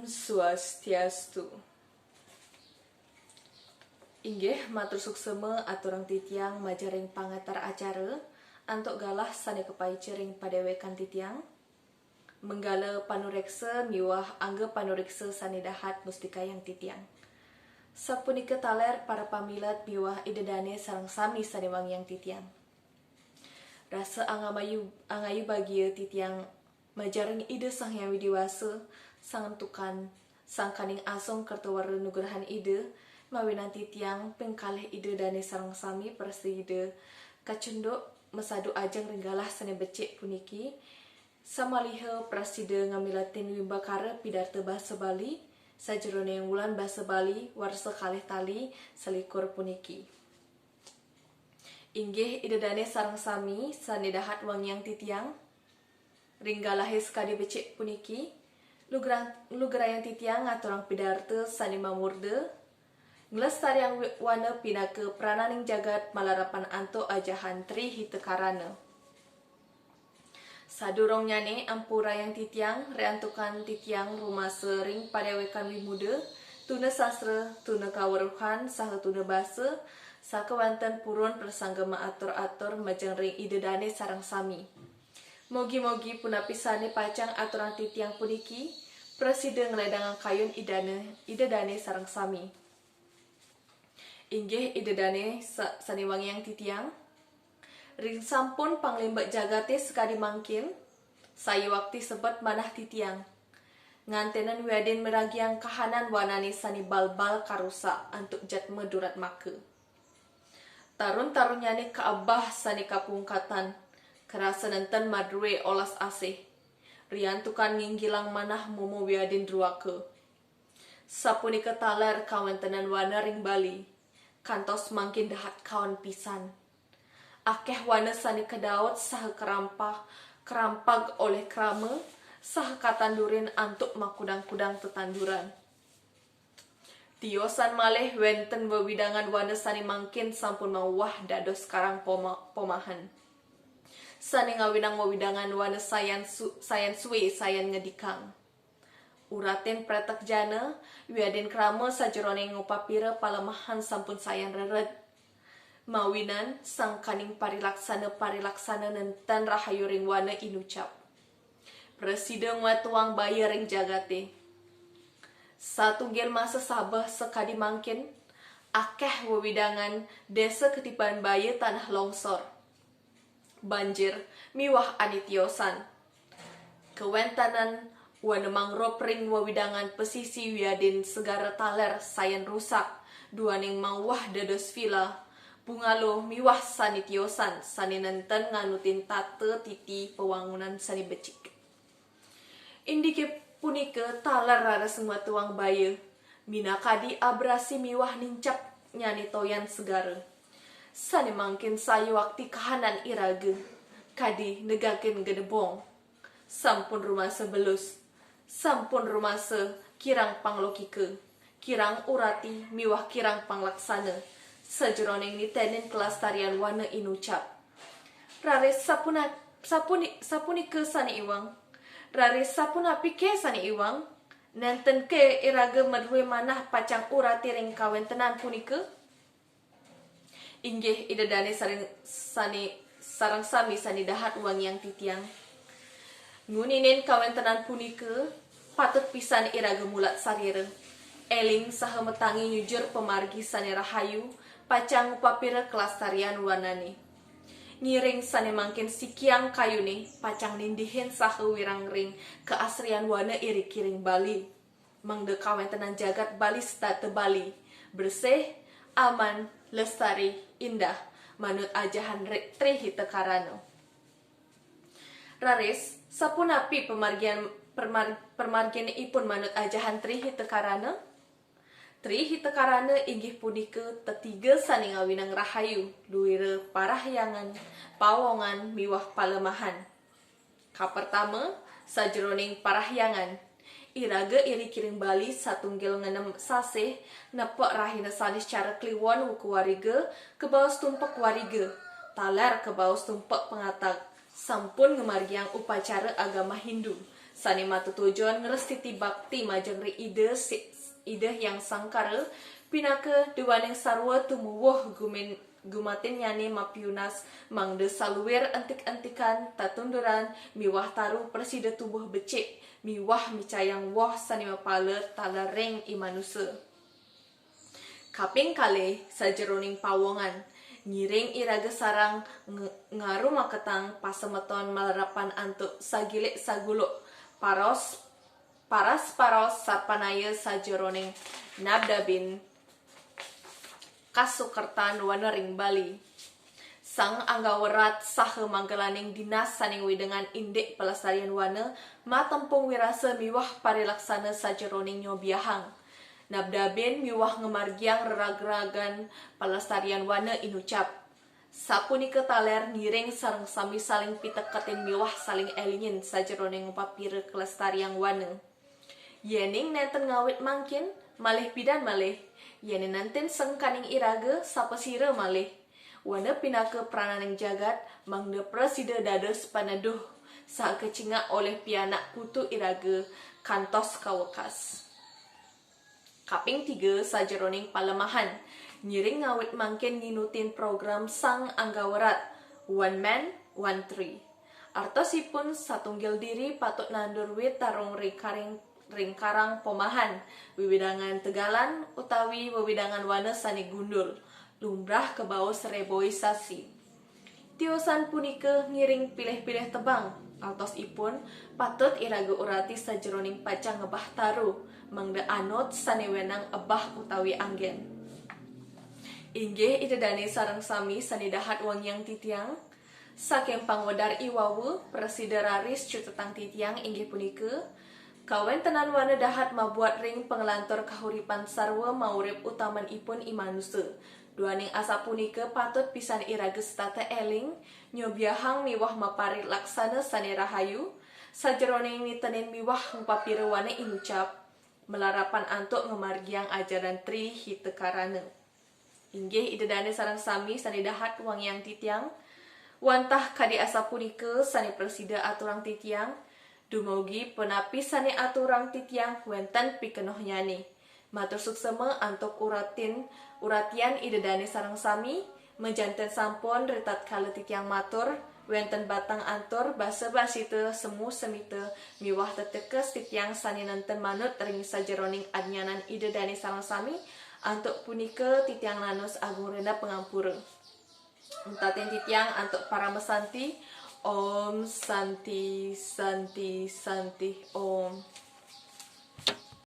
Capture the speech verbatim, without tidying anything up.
Swastiastu. Inggih, matur suksema aturang titiang majaring pangatar acara, antuk galah sane kapaica ring padewekan titiang. Menggala panureksa miwah angga panureksa sane dahat mustikayang titiang. Sapunika taler para pamilet miwah Ida Dane sareng sami sane wangiang titiang. Rasa angamayu, angayu bagia titiang majaring Ida Sang Hyang Widi Wasa, santukan sangkaning asung kerta wara nugrahan Ida, mawinan titiang ping kalih Ida Dane sareng sami prasida kacunduk masadu ajeng ring galah sane becik puniki, samaliha prasida ngamiletin wimbakara pidarta basa Bali sajeroning wulan basa Bali warsa kalih tali selikur puniki. Inggih Ida Dane sareng sami sane dahat wangiang titiang, ring galahe sakadi becik puniki, lugrang-, lugrayang titiang ngaturang pidarta sane mamurda, nglestariang wi-, wana pinaka prananing jagat malarapan antuk ajahan Tri Hita Karana. Sadurungnyane ampurayang titiang, riantukan titiang rumasa ring padewekan wimuda, tuna sastra, tuna kaweruhan, saha tuna basa, sakawanten purun prasangga maatur-atur majeng ring Ida Dane sareng sami. Mogi-mogi punapi sane pacang aturang titiang puniki, prasida ngledangang kayun Idane, Ida Dane sareng sami. Inggih Ida Dane sa-, sane wangiang titiang. Ring sampun panglimbak jagate sakadi mangkin, sayuwakti sebet manah titiang. Ngantenan wiadin miragiang kahanan wanane sane balbal karusak antuk jadma duratmaka. Tarun-tarunnyane kaabah sane kapungkatan, karasa nenten madue olas asih. Riantukan nginggilang manah momo wiadin druaka. Sapunika taler kawentenan wana ring Bali, kantos mangkin dahat kaon pisan. Akeh wana sane kadaut saha kerampah, kerampag olih krama, saha katandurin antuk makudang-kudang tetanduran. Tiosan malih wenten wewidangan wana sane mangkin sampun mauwah dados karang poma-, pomahan. Sane ngawinang wewidangan wana sayan su-, sayan sue, sayan ngedikang. Uratin pretek jana, wiadin krama sajeroning ngupapira palemahan sampun sayan rered. Mawinan sangkaning parilaksana-parilaksana nenten rahayu ring wana inucap. Prasida ngwetuang baya ring jagate. Satunggil masa sabeh sakadi mangkin, akeh wewidangan desa katiban baya tanah longsor, banjir, miwah ane tiosan. Kawentenan wana mangrove ring wewidangan pasisi wiadin segara taler sayan rusak, duaning mauwah dados vila, bungalow miwah sane tiosan sane nenten nganutin tata titi pawangunan sane becik. Indike punika taler raris ngwetuang baya, minakadi abrasi miwah nincapnyane toyan segara. Sane mangkin sayuwakti kahanan iraga, kadi negakin genebong. Sampun rumasa belus, sampun rumasa kirang panglokika, kirang urati miwah kirang panglaksana, sajeroning nitenin kelestarian wana inucap. Raris sapuna-, sapuni-, sapunika sane iwang. Raris sapunapike sane iwang? Nenten ke iraga madue manah pacang urati ring kawentenan punika? Inggih, Ida Dane sareng sane, sareng sami sane dahat wangiang titiang. Nguninin kawentenan punika, patut pisan iraga mulat sarira, eling saha matangi nyujur pamargi sane rahayu, pacang ngupapira kelestarian wanane. Ngiring sane mangkin sikiang kayune, pacang nindihin saha wirang ring kaasrian wana iriki ring Bali. Mangda kawentenan jagat Bali setata Bali, bersih, aman, lestari, indah, manut ajahan Ri-, Tri Hita Karana. Raris, sapunapi pamargian, permar-, permargianipun manut ajahan Tri Hita Karana? Tri Hita Karana inggih punika tetiga sane ngawinang rahayu, luira parahyangan, pawongan, miwah palemahan. Kapertama, sajeroning parahyangan. Iraga iriki ring Bali satunggil ngenem sasih, nepek rahina Saniscara Kliwon wuku Wariga, kabaos tumpek Wariga, taler kabaos tumpek Pangatag, sampun ngamargiang upacara agama Hindu, Sane matutujon ngrestiti bakti majeng ri Ida si-, Ida Hyang Sangkara, pinaka duaning sarwa tumuwuh gumin-, gumatinnyane mapiunas mangda saluir entik-entikan tatunduran miwah taru prasida tuwuh becik miwah micayang woh sane mapala taler ring i manusa. Kaping kalih, sajeroning pawongan, ngiring iraga sareng ng-, ngarumaketang pasemeton malarapan antuk sagilik saguluk paros, paras-paros sarpanaya sajeroning nabdabin kasukertan wana ring Bali. Sang Anggawerat saha manggalaning dinas sane ngwedengang indik pelestarian wana matempung wirasa miwah parilaksana sajeroning nyobiahang. Nabdabin miwah ngamargiang reragragan pelestarian wana inucap. Sapunika taler ngiring sareng sami saling piteketin miwah saling elingin sajeroning ngupapira kelestariang wana. Yening nenten ngawit mangkin, malih pidan malih, yene nenten sengkaning iraga, sapasira malih. Wana pinaka prananing jagat, mangda prasida dados paneduh, saha kacingak olih pianak putu iraga, kantos kawekas. Kaping tiga, sajeroning palemahan, ngiring ngawit mangkin nginutin program Sang Anggawerat, One Man, One Tree. Artosipun satunggil diri patut nandur wit tarung ring karing, ring karang pomahan, wiwidangan tegalan utawi wewidangan wana sane gundul, lumrah kabaos reboisasi. Tiosan punika ngiring pilih-pilih tebang, artosipun patut iraga urati sajeroning pacang ngebah taru, mangda anut sane wenang ebah utawi anggen. Inggih Ida Dane sareng sami sane dahat wangiang titiang, saking pangwedar i wau, prasida raris cutetang titiang inggih punika, kawentenan wana dahat mabuat ring panglantur kahuripan sarwa maurip utamanipun i manusa. Duaning asapunika patut pisan iraga setata eling, nyobiahang miwah maparit laksana sane rahayu, sajeroning nitenin miwah ngupapira wana inucap, malarapan antuk ngamargiang ajaran Tri Hita Karana. Inggih Ida Dane sareng sami sane dahat wangiang titiang, wantah kadi asapunika sane prasida aturang titiang, dumugi punapi sane aturang titiang wenten pikenohnyane. Matur suksema antuk uratin, uratian Ida Dane sareng sami, majanten sampun ritatkala titiang matur, wenten batang antur basa basita semu semita miwah tetekes titiang sane nenten manut ring sajeroning adnyanan Ida Dane sareng sami, antuk punika titiang nanus agung rena pangampura. Untatin titiang antuk parama santi, Om Santi, Santi, Santi, Om.